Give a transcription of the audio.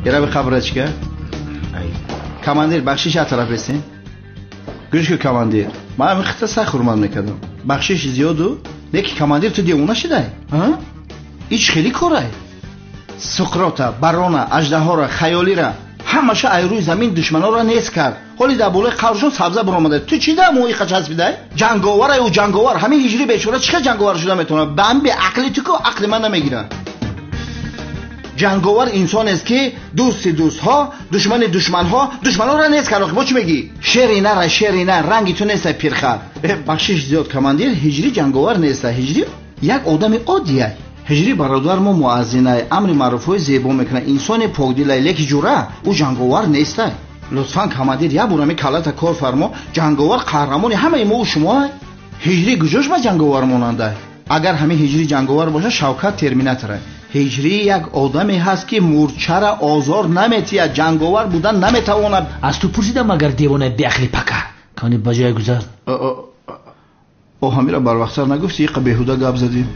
Ира бихабрачка. Командир, бахшиш аз тараф бесен. Гӯш кун, командир. Ман ҳамин хита сахт ҳурмат мекардам. Бахшиш зиёду, леки командир ту девона шидай? Ҳа? Ич хеле корай. Суқрота, барона, аждаҳора, хаёлира ҳамаша ай рӯи замин душманонро нест кард. Ҳоли дар болои қабршон сабза баромада. Ту чӣ дар моҳи часпидай? Ҷанговарай ӯ, ҷанговар. Ҳамин ҳиҷри бечора чӣ хел ҷанговар шуда метавонад? Ба ҳамин беақли ту ку ақли ман намегирад. Ҷанговар инсонест, ки дӯсти дӯстҳо, душмани душманҳо, душманонро нест кард. Бо чӣ мегӣ? Шери нара, шери нар, ранги ту нестай, пирхар. Бахшиш зиёд, командир, ҳиҷрӣ ҷанговар нестай. Ҳиҷрӣ як одами оддияй. Ҳиҷрӣ бародар мо муаззинай, амри маъруфҳои зебо мекунад, инсони покдилай, леки ҷура ӯ ҷанговар нестай. Лутфан, командир, як бор ҳамин каллата кор фармо. Ҷанговар қаҳрамони ҳамаи мо шумоай. Ҳиҷрӣ куҷош ба ҷанговар монандай? Агар ҳамин ҳиҷрӣ ҷанговар бошад, Шавкат терминаторай. Ҳиҷрӣ як одаме ҳаст, ки мурчара озор наметиҳад, ҷанговар будан наметавонад. Аз ту пурсидам, агар девонаи беақли пака кани ба ҷое гузар. О, ҳамира барвақттар нагуфти, иқа беҳуда гап задем.